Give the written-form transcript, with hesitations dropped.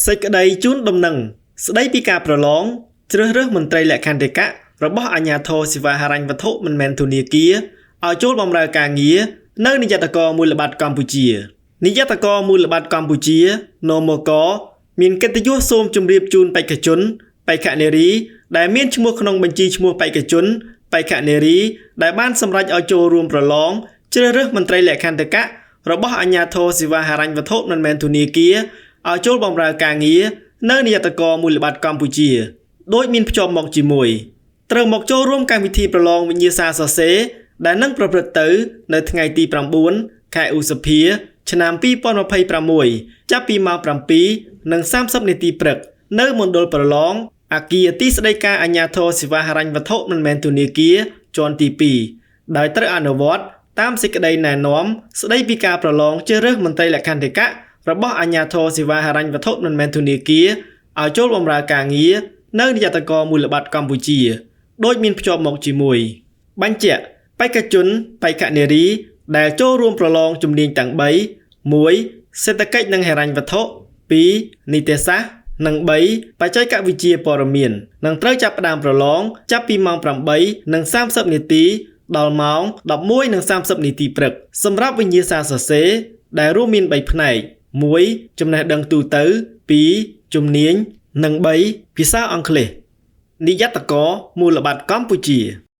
សេចក្តីជូនដំណឹងស្តីពីការប្រឡងជ្រើសរើសមន្ត្រីលក្ខន្តិកៈរបស់អាជ្ញាធរសេវាហិរញ្ញវត្ថុមិនមែនធនាគារឲ្យចូលបម្រើការងារនៅនិយ័តករមូលបត្រកម្ពុជានិយ័តករមូលបត្រកម្ពុជានមកមានកិត្តិយសសូមជម្រាបជូនបេក្ខជនបេក្ខនារីដែលមានឈ្មោះក្នុងបញ្ជីឈ្មោះបេក្ខជនបេក្ខនារីដែលបានសម្រេចឲ្យចូលរួមប្រឡងជ្រើសរើសមន្ត្រីលក្ខន្តិកៈរបស់អាជ្ញាធរសេវាហិរញ្ញវត្ថុមិនមែនធនាគារឲ្យចូលបម្រើការងារនៅនិយ័តករមូលបត្រកម្ពុជាដោយមានភ្ជាប់មកជាមួយត្រូវមកចូលរួមកម្មវិធីប្រឡងវិញ្ញាសាសរសេរដែលនឹងប្រព្រឹត្តទៅនៅថ្ងៃទី9ខែឧសភាឆ្នាំ2026ចាប់ពីម៉ោង7:30នាទីព្រឹកនៅមណ្ឌលប្រឡងអគារទីស្តីការអាជ្ញាធរសេវាហិរញ្ញវត្ថុមិនមែនធនាគារជាន់ទី2ដោយត្រូវអនុវត្តតាមសេចក្តីណែនាំស្តីពីការប្រឡងជ្រើសរើសមន្ត្រីលក្ខន្តិកៈរបស់អាជ្ញាធរសេវាហិរញ្ញវត្ថុមិនមែនធនាគារឲ្យចូលបម្រើការងារនៅនិយ័តករមូលបត្រកម្ពុជាដោយមានភ្ជាប់មកជាមួយបញ្ជាក់បេក្ខជនបេក្ខនារីដែលចូលរួមប្រឡងជំនាញទាំង3 1សេដ្ឋកិច្ចនិងហិរញ្ញវត្ថុ2នីតិសាស្ត្រនិង3បច្ចេកវិទ្យាព័ត៌មាននឹងត្រូវចាប់ផ្ដើមប្រឡងចាប់ពីម៉ោង8:30នាទីដល់ម៉ោង11:30នាទីព្រឹកសម្រាប់វិញ្ញាសាសរសេរដែលរួមមាន3ផ្នែក1ចំណេះដឹងទូទៅ2ជំនាញនិង3ភាសាអង់គ្លេសនិយ័តករមូលបត្រកម្ពុជា។